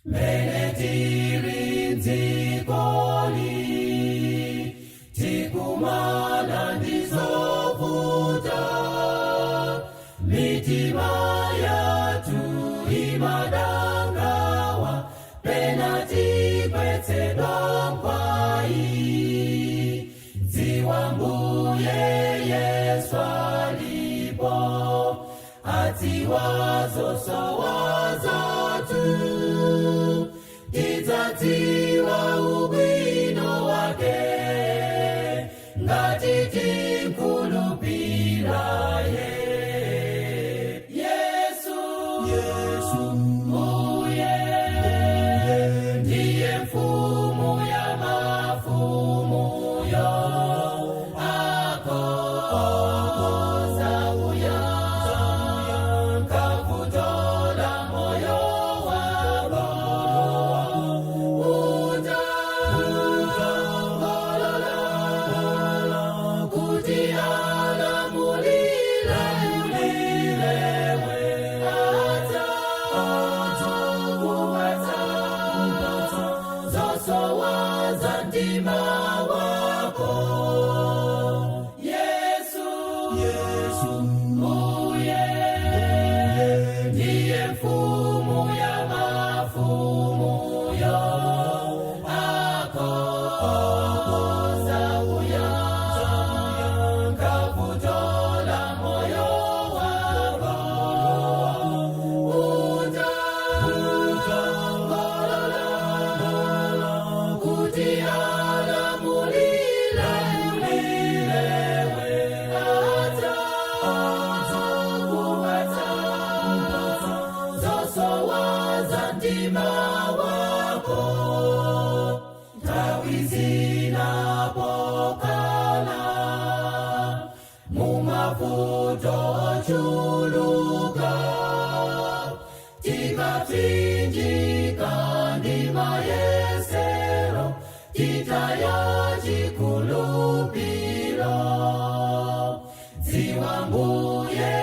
Mene tiri m'dzikoli, tikumana ndizovuta, mitima yathu imada nkhawa, pena tigwetsedwa mphwayi. Dziwa Mbuye Yesu alipo, adziwa zosowa zathu, tidzadziwa ubwino wake ngati timkhulupira ye. Yesu, Yesu Mbuye, ndiye mfumu ya mafumu yo, akhoza kuyankha vuto la moyo wako. Utangolola kuti alamulire we, adzakupatsa zosowa za mtima wako. Yesu, Yesu Mbuye, ndiye mfumu ya mafumu yo, akhoza kuyankha vuto la moyo wako. Utangolola kuti alamulire we, adzakupatsa zosowa za mtima wako. Nthawi zina pokhala mumavuto ochuluka, tikapsinjika ndi mayesero, titaya chikhulupiro, dziwa Mbuye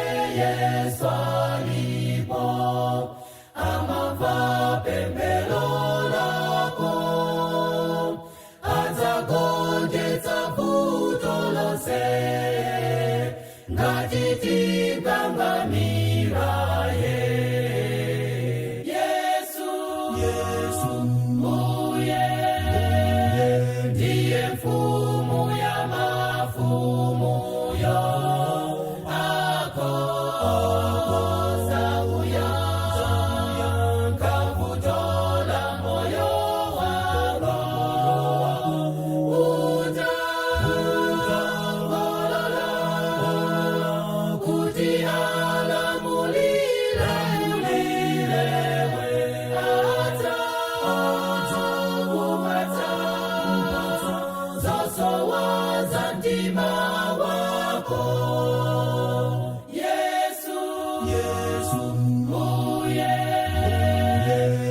Yesu alipo, amamva pemphero lako, adzagonjetsa vuto lonse ngati tikangamira ye. Yesu, Yesu Mbuye, ndiye mfumu ya mafumu yo, akhoza kuyankha vuto la moyo wako. Utangolola kuti alamulire we, adzakupatsa zosowa za mtima wako. Yesu, Yesu Mbuye,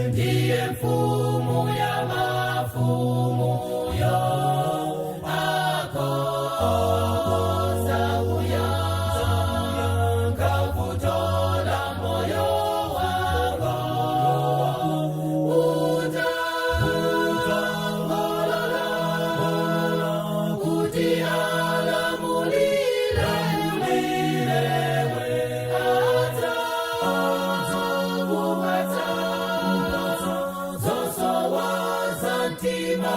ndiye mfumu ya mafumu yo, akhoza kuyankha vuto la moyo wako. Utangolola kuti alamulire we, adzakupatsa zosowa za mtima.